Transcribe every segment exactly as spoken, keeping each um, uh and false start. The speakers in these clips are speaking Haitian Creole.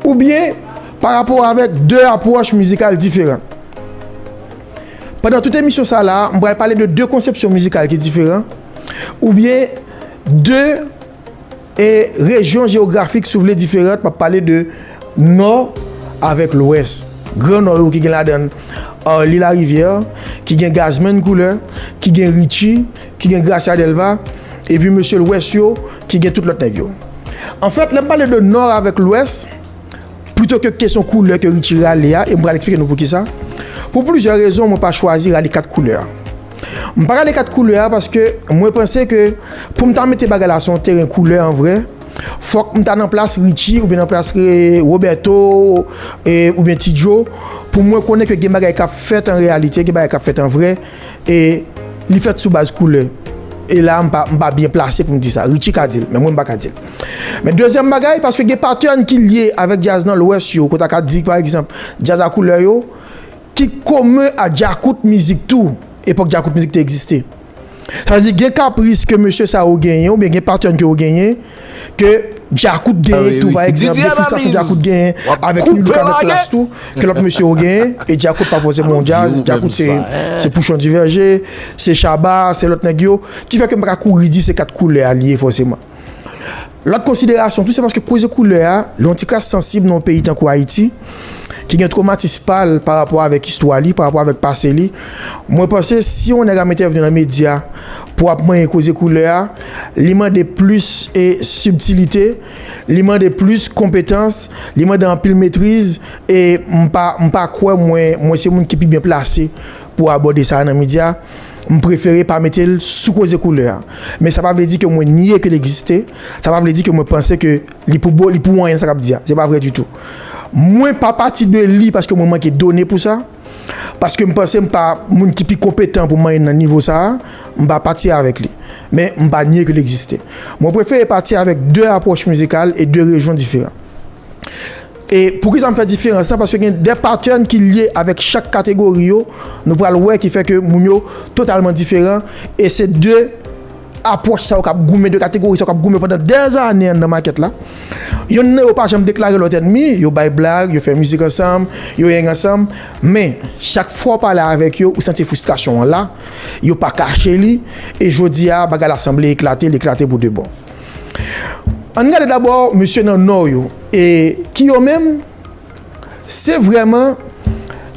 oubyen pa rapò avèk de apwòch mizikal diferan. Pandan tout emisyon sa la, m pral pale de de konsepsyon mizikal ki diferan, oubyen de e rejyon jewografik, si w vle, diferan. M ap pale de Nò avèk Lwès. Gran Nò yo ki gen ladan l Arly Larivière, ki gen Gazman Couleur, ki gen Richie, ki gen Gracia Delva, epi mesye Lwès yo, ki gen tout lòt nèg yo. Anfèt, lè m pale de Nò avèk Lwès, plito ke kesyon koulè ke Richie rale a, e m pral eksplike nou poukisa. Pou plizyè rezon, mwen pa chwazi rale kat koulè a. M pa rale kat koulè a paske mwen panse ke pou m ta mete bagay la sou yon teren koulè an vrè, fòk m ta nan plas Richie oubyen nan plas, e, Roberto, e, oubyen Ti Joe, pou mwen konnen ke gen bagay k ap fèt an reyalite, gen bagay k ap fèt an vrè, e li fèt sou baz koulè. E la, m pa, m pa byen plase pou m di sa. Richie ka di l, men mwen, m pa ka di l. Men dezyèm bagay, paske gen patèn ki lye avèk djaz nan Lwès yo, kote a ka di, pa egzanp, djaz a koulè yo, ki komen a djakout mizik tou, epòk djakout mizik te egziste. Sa vle di, gen kapris ke mesye sa yo genyen, oubyen gen patèn ke yo genyen, ke djakout genyen tou, pa egzanp, gen fristrasyon djakout genyen avèk New Look, avèk Klass tou, ke lòt mesye yo genyen, e djakout pa fòseman yon djaz, djakout se, se Pouchon Diverge, se Shabba, se lòt nèg yo, ki fè ke m pa ka kouri di se kat koulè a li ye fòseman. Lòt konsiderasyon tou, se paske koze koulè a, li yon ti kras sansib nan yon peyi tankou Ayiti, ki gen twomatis pa l pa rapò avèk istwa li, pa rapò avèk pase li. Mwen panse si yon nèg ap entèvni nan medya pou ap manyen koze koulè a, li mande plis, e, sibtilite, li mande plis konpetans, li mande anpil metriz, e m pa, m pa kwè mwen, mwen se moun ki pi byen plase pou abòde sa nan medya. M prefere pa mete l sou koze koulè a. Men sa pa vle di ke mwen nye ke l egziste. Sa pa vle di ke mwen panse ke li pou bo, li pou anyen sa k ap di a. Se pa vrè ditou. Mwen pa pati de li paske mwen manke done pou sa. Paske m panse m pa moun ki pi konpetan pou manyen nan nivo sa a. M pa pati avèk li. Men m pa nye ke l egziste. Mwen prefere pati avèk de apwòch mizikal e de rejyon diferan. E poukisa m fè diferans lan? Paske gen de patèn ki lye avèk chak kategori yo. Nou pral wè ki fè ke moun yo totalman diferan. E se de apwòch sa yo k ap goumen, de kategori sa yo k ap goumen pandan dèzane anndan makèt la. Yonn nan yo pa janm deklare lòt ènmi, yo bay blag, yo fè mizik ansanm, yo yeng ansanm. Men, chak fwa w pale avèk yo, ou santi fristrasyon an la, yo pa kache li. E jodi a, bagay la sanble eklate, l eklate pou de bon. Ann gade dabò mesye nan Nò yo, e ki yo menm, se vrèman,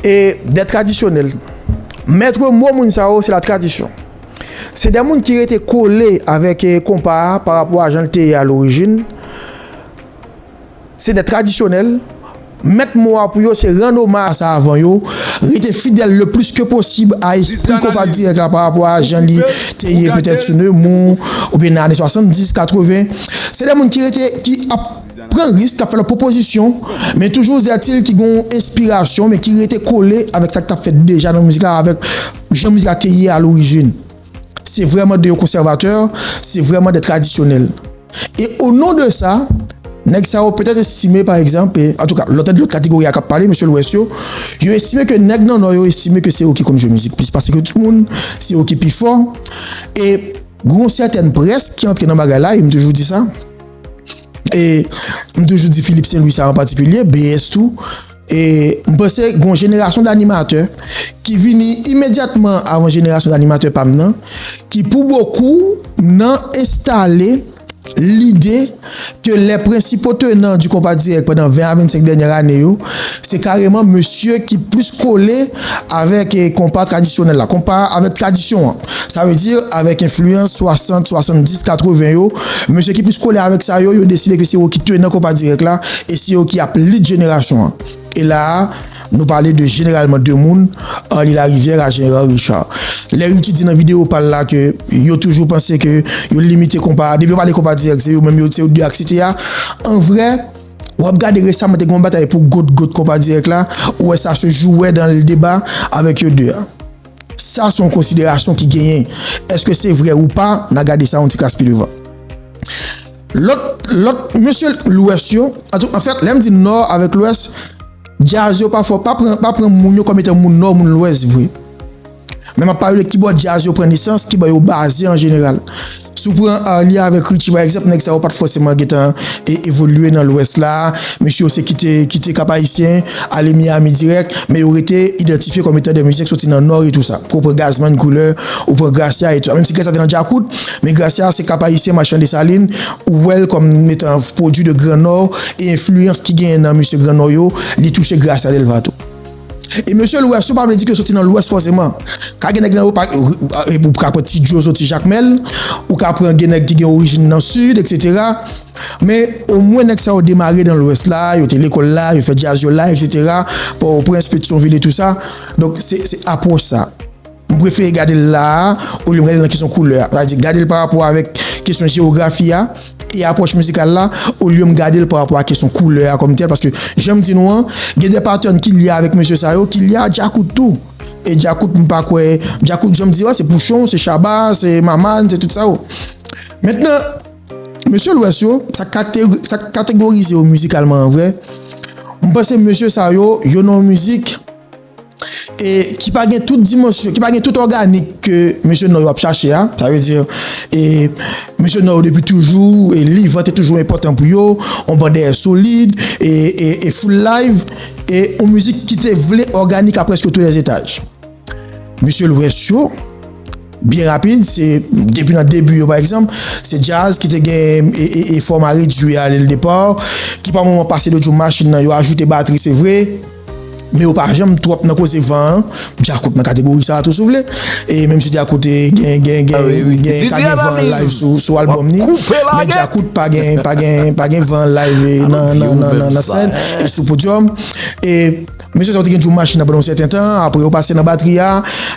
e, de tradisyonèl. Mèt mo moun sa yo, se la tradisyon. Se de moun ki rete kole avèk, e, konpa a pa rapò a jan l te ye a lorijin. Se de tradisyonèl. Mèt mo a pou yo, se rann omaj sa avan yo, rete fidèl le plis ke posib a espri konpa dirèk la pa rapò a jan li te ye petèt sou Nemours oubyen nan ane swasanndis, katreven. Se de moun ki rete, ki ap pran risk, k ap fè lòt pwopozisyon, men toujou zètil ki gen yon enspirasyon, men ki rete kole avèk sa k t ap fèt deja nan mizik la, avèk jan mizik la te ye a lorijin. Se vrèman de yo konsèvatè, se vrèman de tradisyonèl. E o non de sa, nèg sa yo petèt estime, pa egzanp, e, antouka, lòt, lòt kategori a k ap pale, mesye Lwès yo, yo estime ke nèg nan Nò yo estime ke se yo ki konn jwe mizik plis pase ke tout moun, se yo ki pi fò. E gen yon sètèn près ki antre nan bagay la, e m toujou di sa. E m toujou di Philippe Saint Louis sa an patikilye, B S tou. E m panse gen yon jenerasyon d animatè ki vini imedyatman avan jenerasyon d animatè pa m nan, ki pou bokou nan enstale lide ke les principaux tenants du konpa dirèk pandan ven a vennsenk dènyè ane yo, se kareman mesye ki plis kole avèk, e, konpa tradisyonèl la, konpa avèk tradisyon an. Sa vle di avèk enfliyans swasant, swasanndis, katreven yo, mesye ki plis kole avèk sa yo, yo deside ke se yo ki tenan konpa dirèk la, e se yo ki ap lead jenerasyon an. E la a, nou pale de jeneralman de moun, Arly Larivière a Gérard Richard. Lè Richie di nan videyo pa l la ke yo toujou panse ke yo limite konpa a, depi yo pale konpa dirèk, se yo menm yo, se yo de ak Cité a. An vrè, w ap gade resaman te gen yon batay pou goat, goat konpa dirèk la, ou wè sa se jou wè dans le débat avèk yo de a. Sa se yon konsiderasyon ki genyen. Èske se vrè ou pa, n a gade sa yon ti kras pi devan. Lòt, lòt mesye Lwès yo, antou, anfèt, lè m di Nò avèk Lwès, djaz yo pa fò, pa pran, pa pran moun yo kòm etan moun Nò, moun Lwès vre. Men m ap pale de kibò djaz yo pran nesans, kibò yo baze an jeneral. Si w pran Arly avèk Richie, pa egzanp, nèg sa yo pa t fòseman gentan e, evolye nan Lwès la. Mesye yo se kite, kite Kap Ayisyen, ale Miami dirèk, men yo rete idantifye kòm etan de mizisyen ki soti nan Nò e tou sa. Ou pran Gazman Couleur, ou pran Gracia e tou sa. Menm si Gracia te nan Djakout, men Gracia se Kap Ayisyen, machann Desalin, ou wè l kòm etan pwodui de Gran Nò, e enfliyans ki genyen nan mesye Gran Nò yo, li touche Gracia Delva tou. E mesye Lwès yo pa vle di ke yo soti nan Lwès fòseman. Ka gen nèg nan yo pa, ou ka pran Ti Djo soti Jakmèl, ou ka pran gen nèg ki gen orijin nan Sid, etsetera. Men omwen nèg sa yo demare nan Lwès la, yo te lekòl la, yo fè djaz yo la, etsetera. Pòtoprens, Petyonvil e tou sa. Donk se, se apwòch sa. M prefere gade l la a, olye m gade l nan kesyon koulè a. Sa vle di, gade l pa rapò avèk kesyon jewografi a e apwòch mizikal la, olye m gade l pa rapò a kesyon koulè a kòm tèl, paske jan m di nou an, gen de pattern ki lye avèk mesye sa yo, ki lye a Djakout tou. E Djakout, m pa kwè, Djakout, jan m di yo a, se Pouchon, se Shabba, se Maman, se tout sa yo. Mentnan, mesye Lwès yo, sa kate-, sa kategorize yo mizikalman an vre, m panse mesye sa yo, yo nan yon mizik e ki pa gen tout dimansyon, ki pa gen tout òganik ke mesye Nò yo ap chache a. Sa vle di, e mesye Nò yo depi toujou, e livan te toujou enpòtan pou yo, yon band dèyè solid, e, e, e full live, e yon mizik ki te vle òganik a prèske tou lè etaj. Mesye Lwès yo, byen rapid, se depi nan debi yo, pa egzanp, se djaz ki te gen e, e, e fòma redui a dès le départ, ki pa moman pase de djou machin nan, yo ajoute batri, se vre, men yo pa janm twòp nan koze van an. Djakout nan kategori sa a tou, si w vle. E menm si Djakout, e, gen, gen, gen, gen ka gen van an live sou, sou albòm ni, men Djakout pa gen, pa gen, pa gen van an live, e, nan, nan, nan, nan, nan sèn, e sou podyòm. E mesye sa yo te gen djou machin nan pandan yon sèten tan, apre yo pase nan batri a,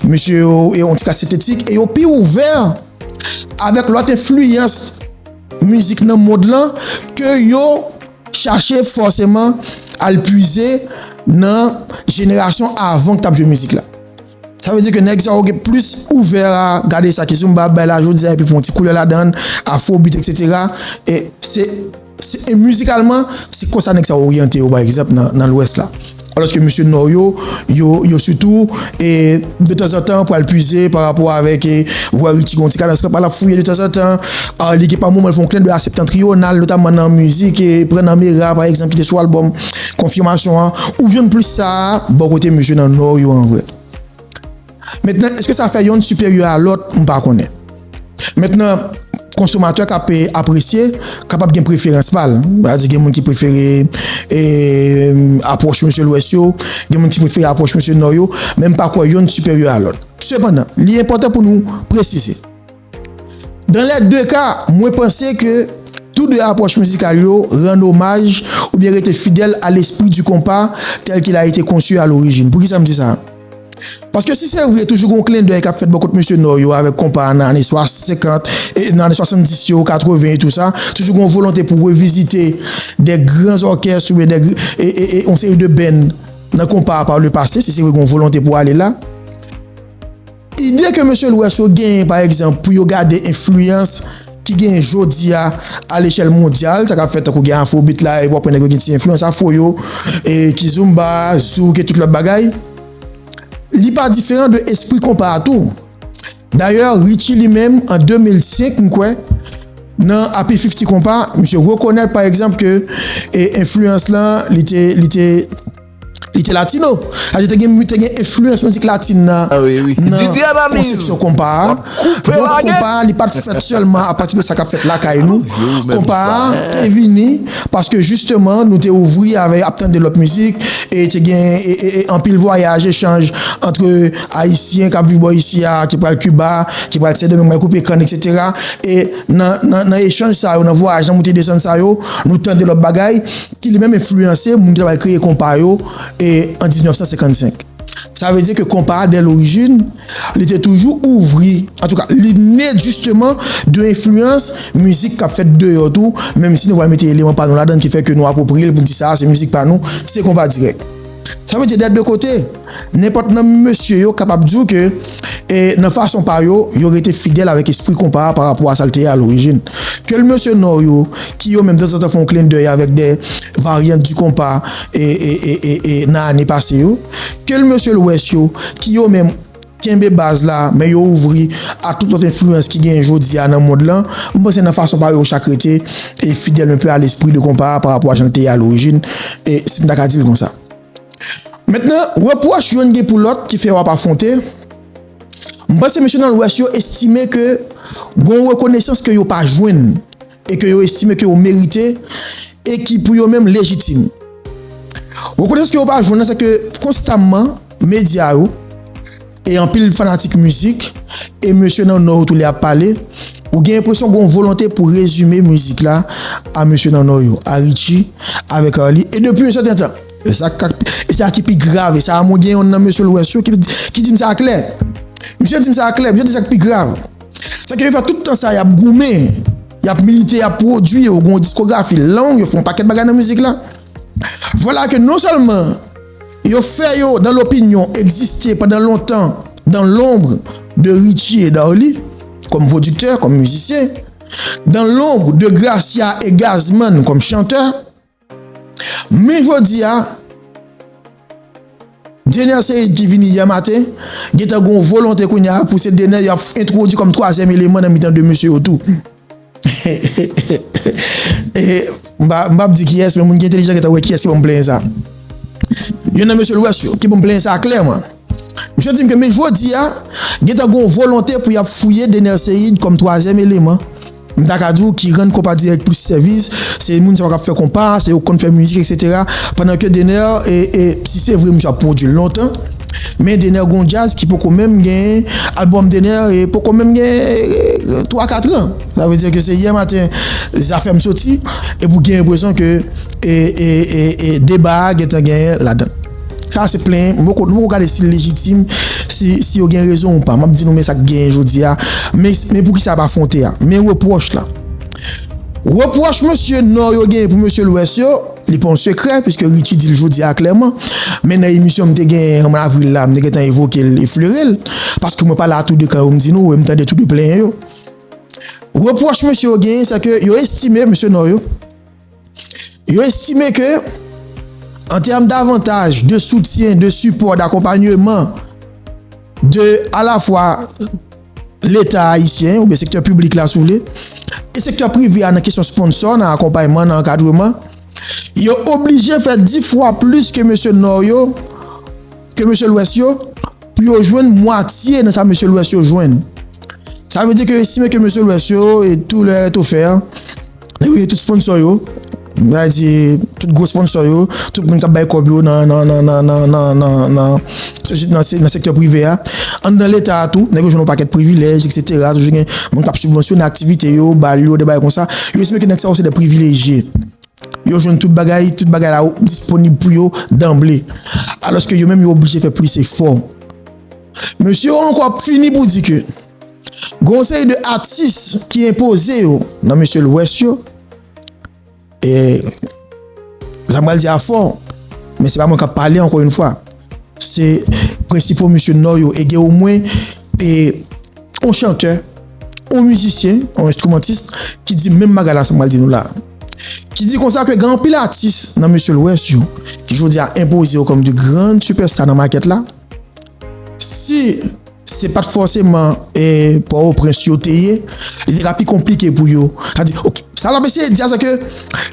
mesye yo, e, yon ti ka sentetik, e yo pi ouvè avèk lòt enfliyans mizik nan mond lan ke yo chache fòseman al pwize nan jenerasyon avan k t ap jwe mizik la. Sa vle di ke nèg sa yo gen plis ouvè a gade sa Kizomba ap bay la jodi a, epi pran yon ti koulè ladan l, afrobeat, etsetera. E se, se, e mizikalman, se konsa nèg sa yo oryante yo, pa egzanp, nan, nan Lwès la. Alòske mesye Nò yo, yo, yo sitou, e, de tanzantan, pral pwize pa rapò avèk, e, Roy Richie gen yon ti kadans, pa l ap fouye de tanzantan. Arly gen pa moman l fè yon klenn dèy a Septentrional, notaman nan mizik, e, Pran nan Mera, pa egzanp, ki te sou albòm Konfimasyon an. Ou jwenn plis sa a bò kote mesye nan Nò yo an vre. Mentnan, èske sa fè yonn siperyè a lòt? M pa konnen. Mentnan, konsomatè k ap, e, apresye kapab gen preferans pa l. Sa vle di gen moun ki prefere, e, apwòch mesye Lwès yo, gen moun ki prefere apwòch mesye Nò yo, men m pa kwè yonn siperyè a lòt. Sepandan, li enpòtan pou nou presize. Dans les deux cas, mwen panse ke tou de apwòch mizikal yo rann omaj oubyen rete fidèl a l'esprit du compas tel qu'il a été conçu à l'origine. Poukisa m di sa? Paske si se vre, toujou gen yon klen dèy k ap fèt bò kot mesye Nò yo avèk konpa a nan ane swa-, senkant, e nan ane swasanndis yo, katreven e tou sa, toujou gen yon volonte pou revizite de gran òkès oubyen de gr-, e, e, e yon seri de band nan konpa a par le passé, si se vre gen yon volonte pou ale la. Ide ke mesye Lwès yo genyen, pa egzanp, pou yo gade enfliyans ki genyen jodi a, a lechèl mondyal, sa k ap fèt tankou gen afrobeat la, epi w ap wè nèg yo gen ti enfliyans afro yo, e kizomba, zouk e tout lòt bagay, li pa diferan de espri konpa a tou. Dayè, Richie li menm, an de mil senk, m kwè, nan Happy fifty Konpa, misye rekonèt, pa egzanp, ke, e, enfliyans lan, li te, li te, li te latino. Sa vle di te gen, te gen enfliyans mizik latin nan, nan konsepsyon konpa a. Donk, konpa a, li pa t fèt sèlman apati de sa k ap fèt lakay nou. Konpa a te vini paske, jisteman, nou te ouvri avè ap tande lòt mizik, e te gen, e, e, e anpil vwayaj, echanj ant Ayisyen k ap viv bò isi a, ki pral Kiba, ki pral Sendomeng, pral koupe kann, etsetera. E nan, nan, nan echanj sa yo, nan vwayaj, nan moute desann sa yo, nou tande lòt bagay ki li menm enfliyanse moun ki t ap al kreye konpa yo, e, an diznèf san senkannsenk. Sa vle di ke konpa a, dè lorijin, li te toujou ouvri, antouka, li ne jisteman de enfliyans mizik k ap fèt deyò tou, menm si nou pral mete eleman pa nou ladan l ki fè ke nou apwopriye l pou n di sa a se mizik pa nou, se konpa dirèk. Sa vle di dè de kote, nenpòt nan mesye yo kapab di w ke, e, nan fason pa yo, yo rete fidèl avèk espri konpa a pa rapò a sa l te ye a lorijin. Ke l mesye Nò yo, ki yo menm tanzantan fè yon klen dèy avèk de varyant di konpa, e, e, e, e, e, nan ane pase yo, ke l mesye Lwès yo, ki yo menm kenbe baz la, men yo ouvri a tout lòt enfliyans ki genyen jodi a nan mond lan. M panse nan fason pa yo chak rete e fidèl un peu à l'esprit de konpa a pa rapò a jan l te ye a lorijin, e si m ta ka di l konsa. Mentnan, repwòch youn gen pou lòt ki fè yo ap afwonte, m panse mesye nan Lwès yo estime ke gon rekonesans ke yo pa jwenn e ke yo estime ke yo merite e ki pou yo menm lejitim. Rekonesans ke yo pa jwenn nan, se ke konstamman, medya yo e anpil fanatik mizik e mesye nan Nò yo tou lè y ap pale, ou gen enpresyon gen yon volonte pou rezime mizik la a mesye nan Nò yo, a Richie avèk Arly, e depi yon sèten tan. E sa k, e sa ki pi grav, e sa a mwen gen yonn nan mesye Lwès yo ki, ki di m sa klè. Misye di m sa klè, misye di sa k pi grav. Sa ke yo fè tout tan sa, y ap goumen, y ap milite, y ap pwodui, yo gen yon diskografi long, yo fè yon pakèt bagay nan mizik la. Vwala ke non sèlman yo fè yo, dans l'opinion, egziste pandan lontan dans l'ombre de Richie et d'Arly, kòm pwodiktè, kòm mizisyen, dans l'ombre de Gracia et Gazman kòm chantè, men jodi a, Dener Ceïd ki vini yè maten, gentan gen yon volonte kounye a pou se Dener y ap entwodui kòm twazyèm eleman nan mitan de mesye yo tou. E, m pa, m p ap di kiyès, men moun ki entelijan gentan wè kiyès ki ban m plenyen sa. Youn nan mesye Lwès yo ki ban m plenyen sa klèman. Misye di m ke men jodi a, gentan gen yon volonte pou y ap fouye Dener Ceïd kòm twazyèm eleman. M ta ka di w ki rann konpa dirèk plis sèvis, se moun sa yo k ap fè konpa, se yo k konn fè mizik, etsetera. Pandan ke Dener, e, e, si se vre, misye ap pwodui lontan, men Dener gon djaz ki poko menm gen, albòm Dener, e poko menm gen, e, twa, kat an. Sa vle di ke se yè maten zafè m soti, e pou gen enpresyon ke, e, e, e, e deba a gentan genyen ladan. Sa se plenyen, m poko, m poko gade si l lejitim, si, si yo gen rezon ou pa. M ap di nou men sa k genyen jodi a. Men, men poukisa ap afwonte a. Men repwòch la. Repwòch mesye Nò yo genyen pou mesye Lwès yo, li pa yon sekrè, piske Richie di l jodi a klèman. Men nan emisyon m te genyen an avril la, m te gentan evoke l, eflere l, paske mwen pale a tou de kan yo, m di nou, e m tande tou de plenyen yo. Repwòch mesye yo genyen, se ke yo estime, mesye Nò yo, yo estime ke, an tèm davantaj de soutyen, de sipò, dakonpanyeman de alafwa Leta ayisyen, oubyen sektè piblik la, si w vle, e sektè prive a nan kesyon sponsò, nan akonpayman, nan ankadreman, yo oblije fè dis fwa plis ke mesye Nò yo, ke mesye Lwès yo, pou yo jwenn mwatye nan sa mesye Lwès yo jwenn. Sa vle di ke yo estime ke mesye Lwès yo, e tout leur est offert, yo ye tout sponsò yo, m ta di tout gwo sponsò yo, tout moun k ap bay kòb yo nan, nan, nan, nan, nan, nan, nan, nan, nan, nan, nan sektè prive a, anndan Leta a tou, nèg yo jwenn yon pakèt privilèj, etsetera. Toujou gen moun k ap sibvansyone aktivite yo, bal yo, de bagay konsa. Yo estime ke nèg sa yo se de privilejye. Yo jwenn tout bagay, tout bagay la disponib pou yo danble. Alòske yo menm yo oblije fè plis efò. Mesye yo ankò ap fini pou di ke gen yon seri de atis ki enpoze yo nan mesye Lwès yo. E sa m pral di a fò, men se pa mwen k ap pale ankò yon fwa. Se prensipal mesye Nò yo, e gen omwen, e, yon chantè, yon mizisyen, yon enstrimantis ki di menm bagay la sa m pral di nou la. Ki di konsa ke gen anpil atis nan mesye Lwès yo ki jodi a enpoze yo kòm de grann sipèsta nan makèt la. Si se pa t fòseman, e, Pòtoprens yo te ye, li te ka pi konplike pou yo. Sa di, ok, sa l ap eseye di a, se ke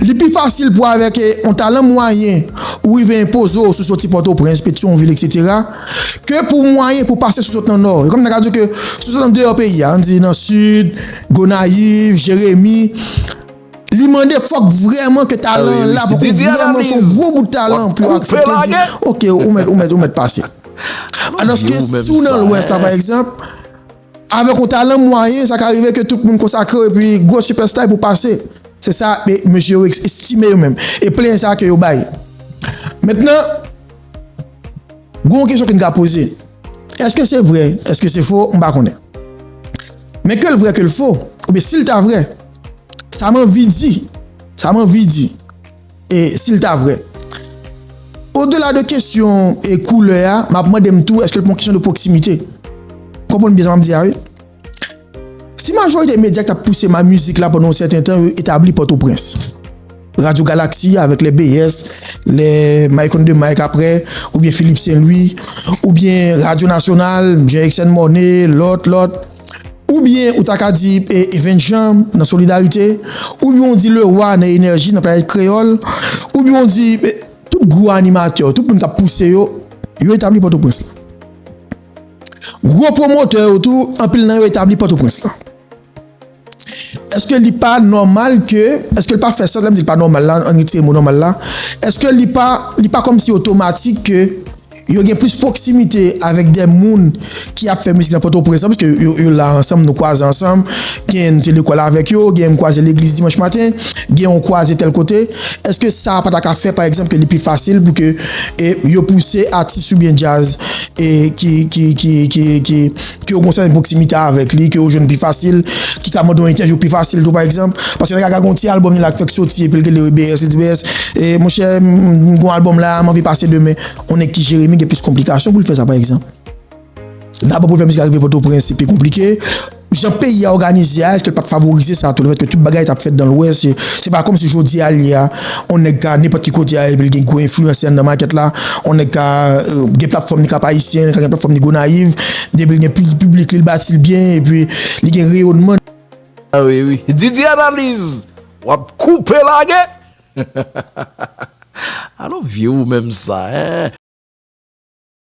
li pi fasil pou avèk, e, yon talan mwayen ou rive enpoze w si w soti Pòtoprens, Petyonvil, etsetera, ke pou mwayen pou pase si w sot nan Nò. E kòm nèg la di ke si w sot andeyò peyi a, ann di nan Sid, Gonayiv, Jeremi, li mande fòk vrèman ke talan an la, fòk ou vrèman fè yon gwo bout talan pou yo aksepte di, ok, ou mèt, ou mèt, ou mèt pase. Alòske si w nan Lwès la, pa egzanp, avèk yon talan mwayen, sa ka rive ke tout moun konsakre w epi gwo sipèsta pou pase. Se sa, e, mesye yo eks-, estime yo menm. E plenyen sa ke yo bay. Mentnan, gen yon kesyon ke n ka poze. Èske se vre? Èske se fo? M pa konnen. Men ke l vre, ke l fo, oubyen si l ta vre, sa m anvi di, sa m anvi di, e si l ta vre. Odela de kesyon e koulè a, m ap mande m tou, èske l pa yon kesyon de pwoksimite? Konprann byen sa m ap di a, wi. Si majorite medya ki t ap pouse ma mizik la pandan yon sèten tan, yo etabli Pòtoprens. Radyo Galaksi avèk lè B S, lè Mike on the Mike apre, oubyen Philippe Saint Louis, oubyen Radyo Nasyonal, Jean Erickson Morne, lòt, lòt. Oubyen ou ta ka di e, Evens Jean nan Solidarite, oubyen ou di Leroy nan Enèji, nan Planèt Kreyòl, oubyen ou di e, tout gwo animatè, tout moun k ap pouse yo, yo etabli Pòtoprens la. Gwo pwomotè yo tou, anpil nan yo etabli Pòtoprens la. Èske li pa nòmal ke, èske li pa fè sans, lè m di li pa nòmal la, ann retire mo nòmal la, èske li pa, li pa kòmsi otomatik ke yo gen plis pwoksimite avèk de moun ki ap fè mizik nan Pòtoprens la, paske yo, yo la ansanm, nou kwaze ansanm, gen nou te lekòl avèk yo, gen m kwaze legliz dimanch maten, gen yon kwaze tèl kote. Èske sa pa ta ka fè, pa egzanp, ke li pi fasil pou ke e, yo pouse atis oubyen djaz e, ki, ki, ki, ki, ki, ke yo gen yon sèten pwoksimite avèk li, ke yo jwenn pi fasil, ki ka mande yon entèvyou pi fasil tou, pa egzanp. Paske nèg la ka gen yon ti albòm li la k fèk soti, epi l gen lere B S, li di B S, e, monchè, m, m gen yon albòm la, m anvi pase demen. Yon nèg ki Jeremi gen plis konplikasyon pou l fè sa, pa egzanp. Dabò, pou l fè mizik la rive Pòtoprens, se pi konplike. Jan peyi a òganize a, èske l pa t favorize sa tou? Lefètke tout bagay t ap fèt dan Lwès, se, se pa kòmsi jodi a l ye a, yon nèg ka nenpòt ki kote a, epi l gen gwo enfliyansè anndan makèt la, yon nèg ka e, gen platfòm li Kap Ayisyen, ka gen platfòm li Gonayiv, depi l gen plis piblik li, l bati l byen, epi li gen reyonman. Ah wi, wi. Didier Analyse, w ap koupe lage. Alò vye ou menm sa, hein?